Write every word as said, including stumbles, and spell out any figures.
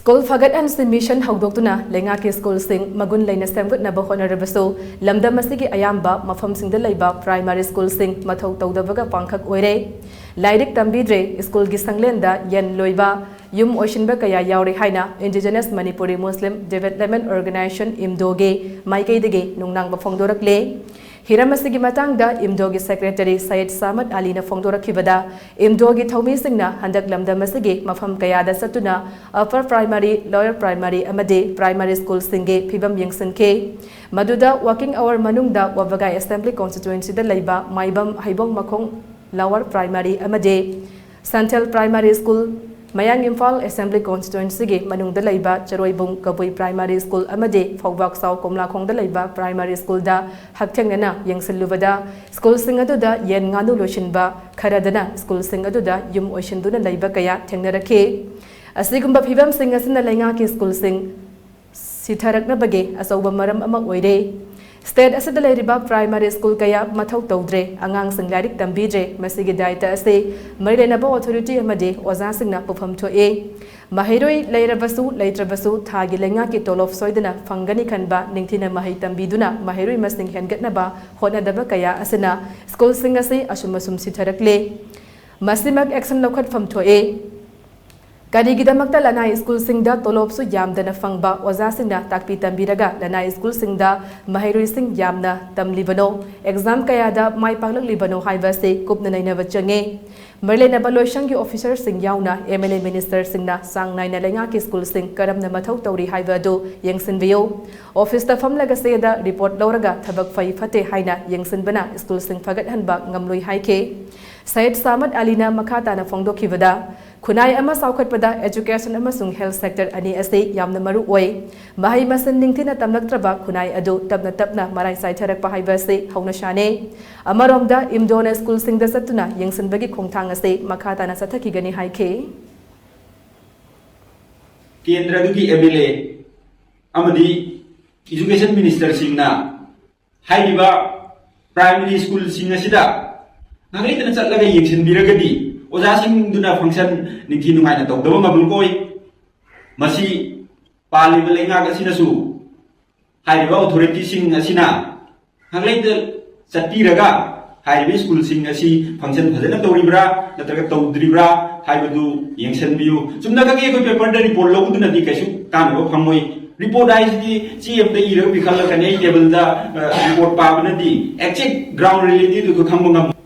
School ꯐꯒꯠꯍꯟꯁꯤ mission ꯍꯧꯗꯣꯛꯇꯨꯅ ꯂꯩꯉꯥꯛꯀꯤ ꯁ꯭ꯀꯨꯜꯁꯤꯡ ꯃꯒꯨꯟ ꯂꯩꯅ ꯁꯦꯝꯒꯠꯅꯕ ꯍꯣꯠꯅꯔꯕꯁꯨ, ꯂꯝꯗꯝ ꯑꯁꯤꯒꯤ ꯑꯌꯥꯝꯕ ꯃꯐꯝꯁꯤꯡꯗ ꯂꯩꯕ ꯄ꯭ꯔꯥꯏꯃꯥꯔꯤ ꯁ꯭ꯀꯨꯜꯁꯤꯡ ꯃꯊꯧ ꯇꯧꯗꯕꯒ ꯄꯥꯡꯈꯛ ꯑꯣꯏꯔꯦ꯫ ꯂꯥꯏꯔꯤꯛ ꯇꯝꯕꯤꯗ꯭ꯔꯦ, ꯁ꯭ꯀꯨꯜꯒꯤ ꯁꯪꯂꯦꯟꯗ ꯌꯦꯟ ꯂꯣꯏꯕ, ꯌꯨꯝ ꯑꯣꯏꯁꯤꯟꯕ ꯀꯌꯥ ꯌꯥꯎꯔꯤ ꯍꯥꯏꯅ Indigenous Manipuri Muslim Development Organisation, ꯏꯝꯗꯣꯒꯤ ꯃꯥꯏꯀꯩꯗꯒꯤ ꯅꯨꯡꯅꯥꯡꯕ ꯐꯣꯡꯗꯣꯔꯛꯂꯦ꯫ ꯍꯤꯔꯝ ꯑꯁꯤꯒꯤ ꯃꯇꯥꯡꯗ ꯏꯝꯗꯣꯒꯤ ꯁꯦꯀ꯭ꯔꯦꯇꯔꯤ ꯁꯌꯤꯗ ꯁꯥꯃꯗ ꯑꯂꯤꯅ ꯐꯣꯡꯗꯣꯔꯛꯈꯤꯕꯗ, ꯏꯝꯗꯣꯒꯤ ꯊꯧꯃꯤꯁꯤꯡꯅ ꯍꯟꯗꯛ ꯂꯝꯗꯝ ꯑꯁꯤꯒꯤ ꯃꯐꯝ ꯀꯌꯥꯗ ꯆꯠꯇꯨꯅ ꯑꯄꯔ ꯄ꯭ꯔꯥꯏꯃꯥꯔꯤ, ꯂꯣꯌꯔ ꯄ꯭ꯔꯥꯏꯃꯥꯔꯤ ꯑꯃꯗꯤ ꯄ꯭ꯔꯥꯏꯃꯥꯔꯤ ꯁ꯭ꯀꯨꯜꯁꯤꯡꯒꯤ ꯐꯤꯕꯝ ꯌꯦꯡꯁꯤꯟꯈꯤ꯫ ꯃꯗꯨꯗ ꯋꯥꯀꯤꯡ ꯑꯋꯥꯔ ꯃꯅꯨꯡꯗ ꯋꯥꯕꯒꯥꯏ ꯑꯦꯁꯦꯝꯕ꯭ꯂꯤ ꯀꯣꯟꯁꯇꯤꯇ꯭ꯋꯦꯟꯁꯤꯗ ꯂꯩꯕ ꯃꯥꯏꯕꯝ ꯍꯩꯕꯣꯡ ꯃꯈꯣꯡ ꯂꯣꯋꯔ ꯄ꯭ꯔꯥꯏꯃꯥꯔꯤ ꯑꯃꯗꯤ ꯁꯟꯊꯦꯜ ꯄ꯭ꯔꯥꯏꯃꯥꯔꯤ ꯁ꯭ꯀꯨꯜ, ꯃꯌꯥꯡ ꯏꯝꯐꯥꯜ ꯑꯦꯁꯦꯝꯕ꯭ꯂꯤ ꯀꯣꯟꯁꯇꯤꯇ꯭ꯋꯦꯟꯁꯤꯒꯤ ꯃꯅꯨꯡꯗ ꯂꯩꯕ ꯆꯔꯣꯏꯕꯨꯡ ꯀꯕꯨꯏ ꯄ꯭ꯔꯥꯏꯃꯥꯔꯤ ꯁ꯭ꯀꯨꯜ ꯑꯃꯗꯤ ꯐꯧꯕꯥꯛꯆꯥꯎ ꯀꯣꯝꯂꯥꯈꯣꯡꯗ ꯂꯩꯕ ꯄ꯭ꯔꯥꯏꯃꯥꯔꯤ ꯁ꯭ꯀꯨꯜꯗ ꯍꯛꯊꯦꯡꯅꯅ ꯌꯦꯡꯁꯤꯜꯂꯨꯕꯗ, ꯁ꯭ꯀꯨꯜꯁꯤꯡ ꯑꯗꯨꯗ ꯌꯦꯟ ꯉꯥꯅꯨ ꯂꯣꯏꯁꯤꯟꯕ, ꯈꯔꯗꯅ ꯁ꯭ꯀꯨꯜꯁꯤꯡ ꯑꯗꯨꯗ ꯌꯨꯝ ꯑꯣꯏꯁꯤꯟꯗꯨꯅ ꯂꯩꯕ ꯀꯌꯥ ꯊꯦꯡꯅꯔꯛꯈꯤ꯫ ꯑꯁꯤꯒꯨꯝꯕ ꯐꯤꯕꯝꯁꯤꯡ ꯑꯁꯤꯅ ꯂꯩꯉꯥꯛꯀꯤ ꯁ꯭ꯀꯨꯜꯁꯤꯡ ꯁꯤꯊꯔꯛꯅꯕꯒꯤ ꯑꯆꯧꯕ ꯃꯔꯝ ꯑꯃ ꯑꯣꯏꯔꯦ꯫ ꯁ꯭ꯇꯦꯠ ꯑꯁꯤꯗ ꯂꯩꯔꯤꯕ ꯄ꯭ꯔꯥꯏꯃꯥꯔꯤ ꯁ꯭ꯀꯨꯜ ꯀꯌꯥ ꯃꯊꯧ ꯇꯧꯗ꯭ꯔꯦ, ꯑꯉꯥꯡꯁꯤꯡ ꯂꯥꯏꯔꯤꯛ ꯇꯝꯕꯤꯗ꯭ꯔꯦ꯫ ꯃꯁꯤꯒꯤ ꯗꯥꯏꯇ ꯑꯁꯤ ꯃꯔꯤ ꯂꯩꯅꯕ ꯑꯣꯊꯣꯔꯤꯇꯤ ꯑꯃꯗꯤ ꯑꯣꯖꯥꯁꯤꯡꯅ ꯄꯨꯐꯝ ꯊꯣꯛꯏ꯫ ꯃꯍꯩꯔꯣꯏ ꯂꯩꯔꯕꯁꯨ ꯂꯩꯇ꯭ꯔꯕꯁꯨ ꯊꯥꯒꯤ ꯂꯩꯉꯥꯛꯀꯤ ꯇꯣꯂꯣꯞ ꯁꯣꯏꯗꯅ ꯐꯪꯒꯅꯤ ꯈꯟꯕ, ꯅꯤꯡꯊꯤꯅ ꯃꯍꯩ ꯇꯝꯕꯤꯗꯨꯅ ꯃꯍꯩꯔꯣꯏ ꯃꯁꯤꯡ ꯍꯦꯟꯒꯠꯅꯕ ꯍꯣꯠꯅꯗꯕ ꯀꯌꯥ ꯑꯁꯤꯅ ꯁ꯭ꯀꯨꯜꯁꯤꯡ ꯑꯁꯤ ꯑꯁꯨꯝ ꯑꯁꯨꯝ ꯁꯤꯊꯔꯛꯂꯦ꯫ ꯃꯁꯤꯃꯛ ꯑꯦꯛꯁꯟ ꯂꯧꯈꯠꯐꯝ ꯊꯣꯛꯏ꯫ ꯀꯔꯤꯒꯤꯗꯃꯛꯇ ꯂꯅꯥꯏ ꯁ꯭ꯀꯨꯜꯁꯤꯡꯗ ꯇꯣꯂꯣꯞꯁꯨ ꯌꯥꯝꯗꯅ ꯐꯪꯕ ꯑꯣꯖꯥꯁꯤꯡꯅ ꯇꯥꯛꯄꯤ ꯇꯝꯕꯤꯔꯒ ꯂꯅꯥꯏ ꯁ꯭ꯀꯨꯜꯁꯤꯡꯗ ꯃꯍꯩꯔꯣꯏꯁꯤꯡ ꯌꯥꯝꯅ ꯇꯝꯂꯤꯕꯅꯣ, ꯑꯦꯛꯖꯥꯝ ꯀꯌꯥꯗ ꯃꯥꯏ ꯄꯥꯛꯂꯛꯂꯤꯕꯅꯣ ꯍꯥꯏꯕ ꯑꯁꯤ ꯀꯨꯞꯅ ꯅꯩꯅꯕ ꯆꯪꯉꯤ꯫ ꯃꯔꯤ ꯂꯩꯅꯕ ꯂꯣꯏꯁꯪꯒꯤ ꯑꯣꯐꯤꯁꯔꯁꯤꯡ ꯌꯥꯎꯅ ꯑꯦꯝ ꯑꯦꯜ ꯑꯦ ꯃꯤꯅꯤꯁꯇꯔꯁꯤꯡꯅ ꯆꯥꯡ ꯅꯥꯏꯅ ꯂꯩꯉꯥꯛꯀꯤ ꯁ꯭ꯀꯨꯜꯁꯤꯡ ꯀꯔꯝꯅ ꯃꯊꯧ ꯇꯧꯔꯤ ꯍꯥꯏꯕ ꯑꯗꯨ ꯌꯦꯡꯁꯤꯟꯕꯤꯌꯨ꯫ ꯑꯣꯐꯤꯁꯇ ꯐꯝꯂꯒ ꯆꯦꯗ ꯔꯤꯄꯣꯔꯠ ꯂꯧꯔꯒ ꯊꯕꯛ ꯐꯩ ꯐꯠꯇꯦ ꯍꯥꯏꯅ ꯌꯦꯡꯁꯤꯟꯕꯅ ꯁ꯭ꯀꯨꯜꯁꯤꯡ ꯐꯒꯠꯍꯟꯕ ꯉꯝꯂꯣꯏ ꯍꯥꯏꯈꯤ꯫ ꯁꯌꯤꯗ ꯁꯥꯃꯗ ꯑꯂꯤꯅ ꯃꯈꯥ ꯇꯥꯅ ꯐꯣꯡꯗꯣꯛꯈꯤꯕꯗ, ꯈꯨꯟꯅꯥꯏ ꯑꯃ ꯆꯥꯎꯈꯠꯄꯗ education ꯑꯃꯁꯨꯡ health sector ꯑꯅꯤ ꯑꯁꯤ ꯌꯥꯝꯅ ꯃꯔꯨ ꯑꯣꯏ꯫ ꯃꯍꯩ ꯃꯁꯤꯡ ꯅꯤꯡꯊꯤꯅ ꯇꯝꯂꯛꯇ꯭ꯔꯕ ꯈꯨꯟꯅꯥꯏ ꯑꯗꯨ ꯇꯞꯅ ꯇꯞꯅ ꯃꯔꯥꯏ ꯆꯥꯏꯊꯔꯛꯄ ꯍꯥꯏꯕ ꯑꯁꯤ ꯍꯧꯅꯁꯥꯅꯤ꯫ ꯑꯃꯔꯣꯝꯗ ꯏꯝꯗꯣꯅ ꯁ꯭ꯀꯨꯜꯁꯤꯡꯗ ꯆꯠꯇꯨꯅ ꯌꯦꯡꯁꯤꯟꯕꯒꯤ ꯈꯣꯡꯊꯥꯡ ꯑꯁꯤ ꯃꯈꯥ ꯇꯥꯅ ꯆꯠꯊꯈꯤꯒꯅꯤ ꯍꯥꯏꯈꯤ꯫ ꯀꯦꯟꯗ꯭ꯔ ꯑꯗꯨꯒꯤ ꯑꯦꯝ ꯑꯦꯜ ꯑꯦ ꯑꯃꯗꯤ ꯏꯖꯨꯀꯦꯁꯟ ꯃꯤꯅꯤꯁꯇꯔꯁꯤꯡꯅ ꯍꯥꯏꯔꯤꯕ ꯄ꯭ꯔꯥꯏꯃꯔꯤ ꯁ꯭ꯀꯨꯜꯁꯤꯡ ꯑꯁꯤꯗ ꯉꯥꯛꯂꯩꯗꯅ ꯆꯠꯂꯒ ꯌꯦꯡꯁꯤꯟꯕꯤꯔꯒꯗꯤ ꯑꯣꯖꯥꯁꯤꯡꯗꯨꯅ ꯐꯪꯁꯟ ꯅꯤꯡꯊꯤ ꯅꯨꯡꯉꯥꯏꯅ ꯇꯧꯗꯕ ꯉꯝꯂꯛꯑꯣꯏ꯫ ꯃꯁꯤ ꯄꯥꯜꯂꯤꯕ ꯂꯩꯉꯥꯛ ꯑꯁꯤꯅꯁꯨ ꯍꯥꯏꯔꯤꯕ ꯑꯣꯊꯣꯔꯤꯇꯤꯁꯤꯡ ꯑꯁꯤꯅ ꯉꯥꯛꯂꯩꯗ ꯆꯠꯄꯤꯔꯒ ꯍꯥꯏꯔꯤꯕ ꯁ꯭ꯀꯨꯜꯁꯤꯡ ꯑꯁꯤ ꯐꯪꯁꯟ ꯐꯖꯅ ꯇꯧꯔꯤꯕ꯭ꯔꯥ ꯅꯠꯇ꯭ꯔꯒ ꯇꯧꯗ꯭ꯔꯤꯕ꯭ꯔꯥ ꯍꯥꯏꯕꯗꯨ ꯌꯦꯡꯁꯤꯟꯕꯤꯌꯨ꯫ ꯆꯨꯝꯅꯈꯛꯀꯤ ꯑꯩꯈꯣꯏ ꯄꯦꯄꯔꯗ ꯔꯤꯄꯣꯔꯠ ꯂꯧꯗꯨꯅꯗꯤ ꯀꯩꯁꯨ ꯀꯥꯟꯅꯕ ꯐꯪꯉꯣꯏ꯫ ꯔꯤꯄꯣꯔꯠ ꯍꯥꯏꯁꯤꯗꯤ ꯆꯦ ꯑꯃꯗ ꯏꯔꯒ ꯄꯤꯈꯠꯂꯛꯀꯅꯤ, ꯑꯩ ꯇꯦꯕꯜꯗ ꯔꯤꯄꯣꯔꯠ ꯄꯥꯕꯅꯗꯤ ꯑꯦꯛꯖꯦꯛ ꯒ꯭ꯔꯥꯎꯟ ꯔꯤꯌꯦꯂꯤꯇꯤꯗꯨ ꯑꯩꯈꯣꯏ ꯈꯪꯕ ꯉꯝꯃꯣꯏ꯫